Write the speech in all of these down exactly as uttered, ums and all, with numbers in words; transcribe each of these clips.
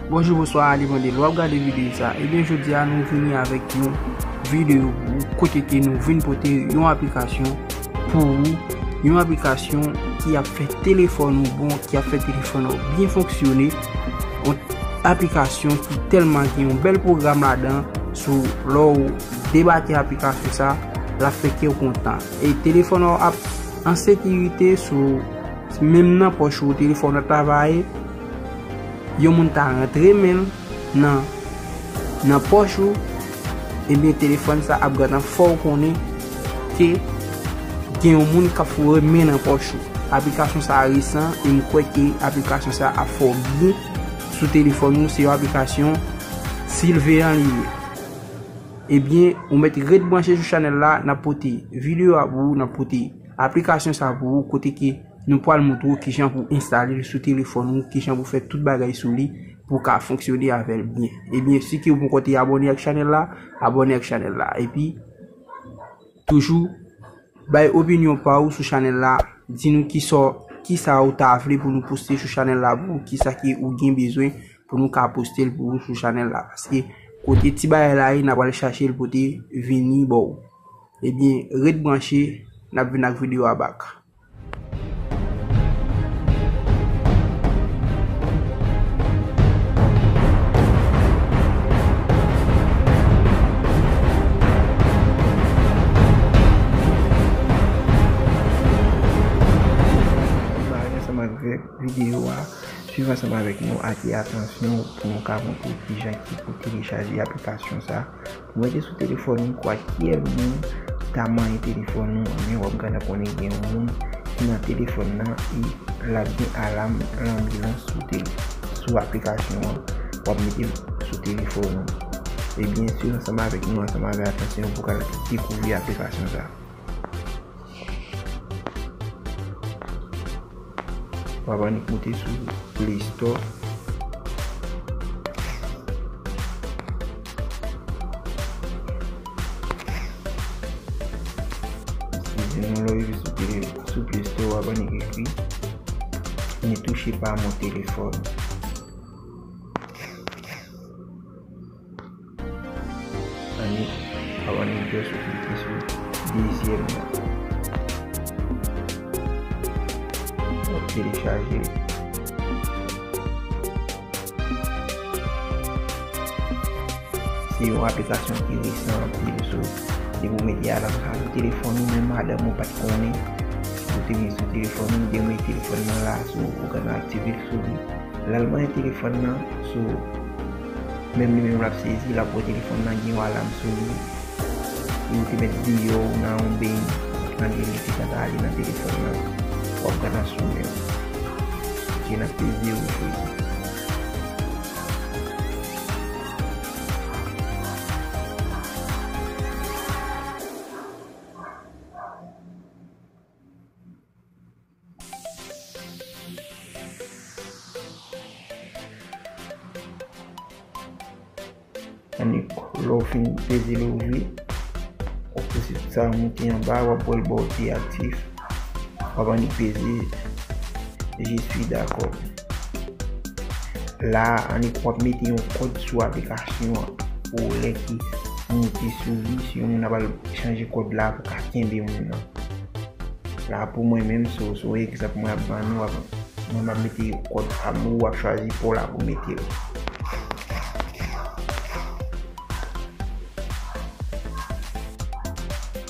Bonjou, bonswa, ale mande lè w ap gade videyo sa. Ebyen, jodi a nou vini avèk yon videyo pou ou kote ke nou vin pote yon aplikasyon pou ou, yon aplikasyon ki ap fè telefòn ou bon, ki ap fè telefòn ou byen fonksyone, yon aplikasyon ki tèlman gen yon bèl pwogram ladan, sou lè w debake aplikasyon sa, l ap fè kè w kontan. E telefòn ou ap an sekirite, sou menm nan pòch ou telefòn nan travay, yon moun ta rantre men l nan, nan pòch ou, ebyen telefòn sa ap gentan fè w konnen ke gen yon moun k ap foure men nan pòch ou. Aplikasyon sa resan e m kwè ke aplikasyon sa ap fè w byen sou telefòn ou. Se yon aplikasyon siveyan li ye. Ebyen, ou mèt ret branche sou chanèl la, n ap pote videyo a pou ou, n ap pote aplikasyon sa pou ou, kote ke nou pral montre w kijan pou enstale l sou telefòn ou, kijan pou fè tout bagay sou li pou w ka fonksyone avè l byen. Ebyen, si ke ou poko te abòne ak chanèl la, abòne ak chanèl la. Epi, toujou bay opinyon pa ou sou chanèl la, di nou kisa, kisa ou ta vle pou nou poste sou chanèl la pou ou, kisa ke ou gen bezwen pou nou ka poste l pou ou sou chanèl la. Paske kote ti bagay la ye, n ap al chache l pote vini ba w. Ebyen, ret branche, n ap vin ak videyo a back. Mare ansanm avèk videyo a, swiv ansanm avèk nou, atire atansyon pou nou ka montre kijan ki pou telechaje aplikasyon sa. Mete sou telefòn ou, kwakye moun ta manyen telefòn ou, men w ap gentan konnen gen yon moun ki nan telefòn nan, e l ap gen alam lanbilans sou tele-, sou aplikasyon an, w ap mete l sou telefòn ou. Ebyen, swiv ansanm avèk nou, ansanm avèk atansyon pou w ka dekouvri aplikasyon sa. W ap annik moute sou Play Store. Eskize nou, lè w rive sou tele-, sou Play Store, w ap annik ekri Ne touchez pas mon téléphone. Annik, w ap annik jis klike sou dezyèm nan. W ap telechaje. Se yon aplikasyon ki resan anpil, so, depi w mete alam sa sou telefòn ou, menm madanm ou pa t konnen, ou te vin sou telefòn ou, depi w mete telefòn nan la, so, ou gentan aktive l sou li. Lè l manyen telefòn nan, so, menm li menm l ap sezi, l ap wè telefòn nan gen yon alam sou li. Si w te mèt deyò ou nan yon beny, w ap tande li te gentan ale nan telefòn nan, w ap gentan sou men w. Ok, n ap peze ouvri. Annik, lè w fin peze l ouvri, w ap pouse sa moute anba, w ap wè l ba w te aktif. W ap annik peze Je suis d'accord. La a, annik w ap mete yon kòd sou aplikasyon an pou lè ke moute sou li, si yon moun ap al chanje kòd la pou ka kenbe moun nan. La pou mwen menm, so, so egzanp mwen ap ban nou, ap, mwen m ap mete kòd pa m, ou ap chwazi pa w la pou mete l.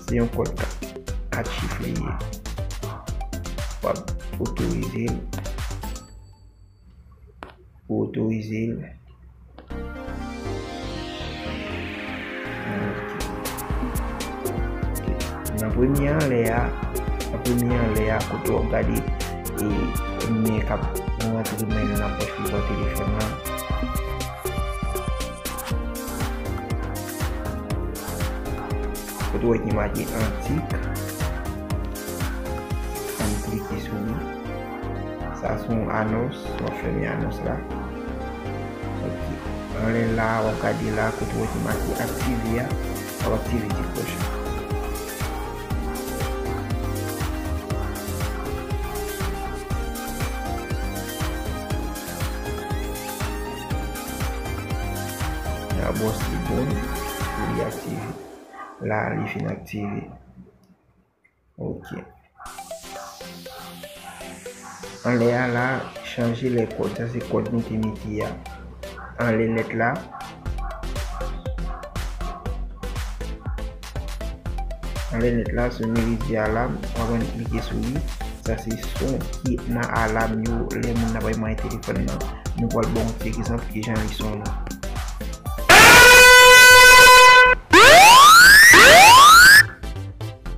Se yon kòd kat, kat chif li ye. W ap otorize l. Pou otorize l. Ok. Ok. Nan premye anlè a, nan premye anlè a, kote w ap gade, e, men k ap rantre men nan pòch li pran telefòn nan. Kote w wè ki make antik, ann klike sou li. Sa se yon anons, w ap fèmen anons la. Ok. Anlè la, w ap gade la, kote w wè ki make aktive a, w ap aktive ti klòch la. Sa bon, se bon pou li aktive. La, li fin aktive. Ok. Anlè a la, chanje lè kòd. Sa se kòd nou te mete a. Anlè nèt la. Anlè nèt la, soneri di alam, w ap annik klike sou li. Sa se son ki nan alam yo lè moun nan pral mare telefòn nan. Nou pral ba w yon ti egzanp kijan li sonnen.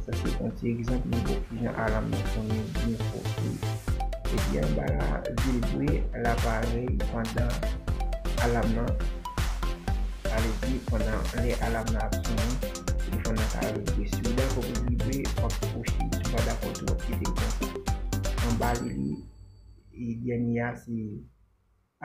Sa se yon ti egzanp, nou ba w kijan alam nan sonnen byen fò tou. Epi anba la, vibre laparèy pandan alam nan, sa vle di pandan lè alam nan ap sonnen, telefòn nan ka vibre. Si w dakò pou l vibre, w ap kwoche. Si w pa dakò tou, w ap kite l konsa. Anba li, li, e dènye a, se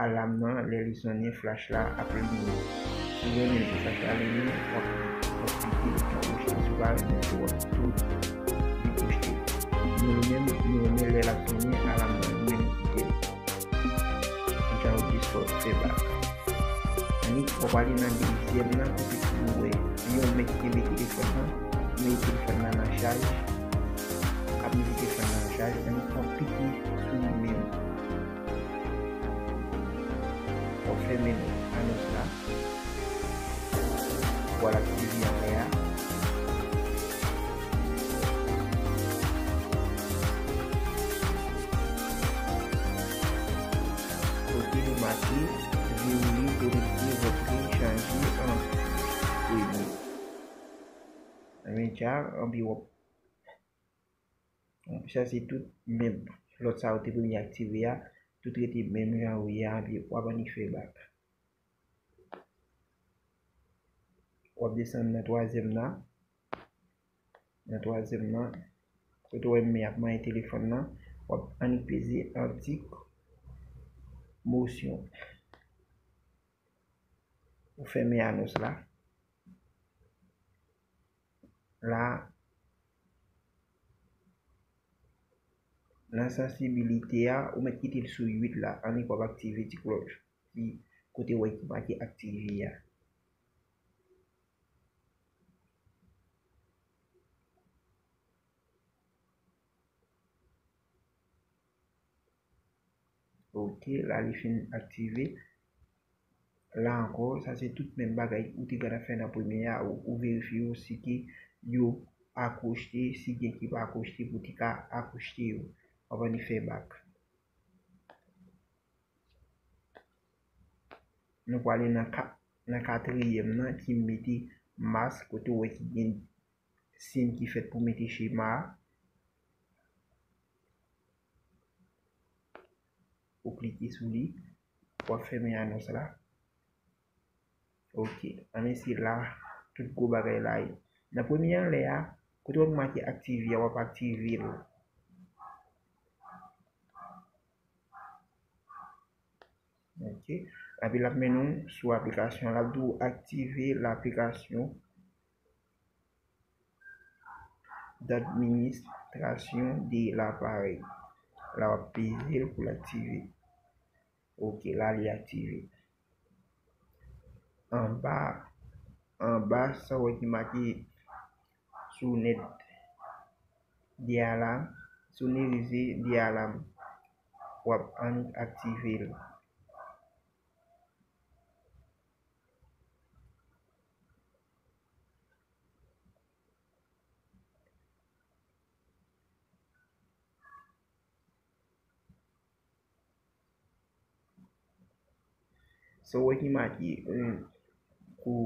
alam nan, lè li sonnen, flach la ap limen. Si w renmen pou flach la limen, w ap, w ap kite l, w ap rejte. Si w pa renmen tou, w ap tou dekwoche. Nou menm, nou renmen lè l ap sonnen, alam nan limen, nou kite l. Jan ou jis fè, fè bak. Annik, w ap ale nan dezyèm nan, kote ki nou wè yon men ki kenbe telefòn nan, nou mete telefòn nan nan chaj, ap mete telefòn nan nan chaj, annik w ap pike sou li menm. W ap fèmen anons la. W al aktive anlè a. Kote li make verrouiller, connecter votre, changer an premye. Anben dja, anpi w ap Sa se tout menm lòt sa yo te premye aktive a, tout rete menm jan yo ye a, epi w ap annik fè bak. W ap desann nan twazyèm nan. Nan twazyèm nan, kote w wè men ap manyen telefòn nan, w ap annik peze antik mosyon. Ou fèmen anons la. La, nan sansibilite a, ou mèt kite l sou uit la, annik w ap aktive ti klòch ki kote w wè ki make aktive a. Ok, la li fin aktive. La ankò, sa se tout menm bagay ou te gentan fè nan premye a, ou, ou verifye yo si ke yo akwochte, si gen ki pa akwochte pou te ka akwochte yo. W ap annik fè bak. Nou prale nan ka, nan katriyèm nan ki mete mask kote w wè ki gen siy ki fèt pou mete chema a. Ou klike sou li, w ap fèmen anons la. Ok, anben se la tout gwo bagay la ye. Nan premye anlè a, kote w wè ki make aktive a, w ap aktive l. Ok, epi l ap mennen w sou aplikasyon. L ap di w aktive laplikasyon d'administration de l'appareil. La w ap peze l pou l aktive. Ok, la li aktive. Anba, anba sa w wè ki make sonèt de alam, sonerize de alam. W ap annik aktive l. Sa w wè ki make, hmm, kou.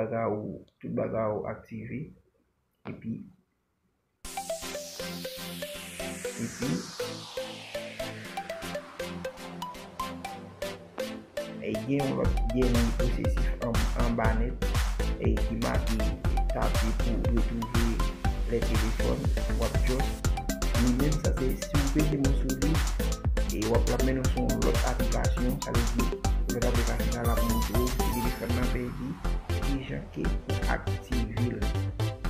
Bagay ou, tout bagay ou aktive. Epi, epi, e gen yon lòt dènye pwosesif an, anba nèt, e ki make tape pou retwouve lè telefòn, w ap just li menm sa se si w peze mwen sou li, e w ap l ap mennen w sou yon lòt aplikasyon, sa vle di lòt aplikasyon sa l ap montre w si telefòn nan pèdi, kijan ke pou aktive l.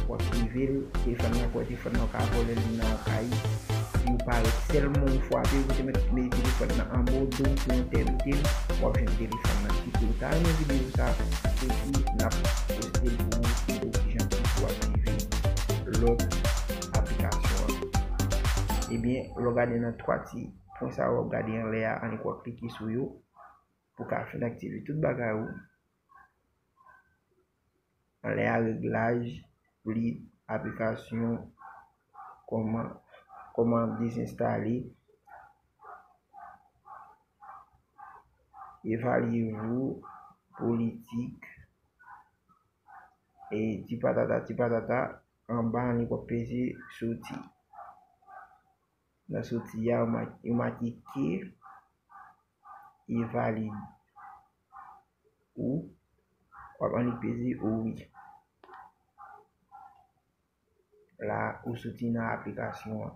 W aktive l, telefòn nan kwè telefòn nan w ka vòlè l nan yon kay. Li parèt sèlman yon fwa ke ou te mèt mete telefòn nan anba w do pou yon tèl item, w ap jwenn telefòn nan. Si ke w ta renmen videyo sa, epi n ap poste l pou ou, pou ou kijan pou ou aktive lòt aplikasyon an. Ebyen, lè w gade nan twa ti pwen sa yo w ap gade anlè a, annik w ap klike sou yo pou w ka fin aktive tout bagay ou. Anlè a reglaj, pli aplikasyon, kòman, kòman dezenstale, evalye vou, politik, e ti patata, ti patata, anba annik w ap peze soti. Nan soti a, yo ma-, yo make ke e valid. Ou, w ap annik peze wi. La, ou soti nan aplikasyon an.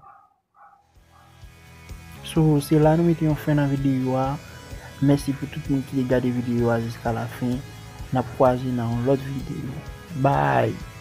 So, se la nou mete yon fen nan videyo a. Mèsi pou tout moun ki te gade videyo a jiska la fen. N ap kwaze nan yon lòt videyo. Bye!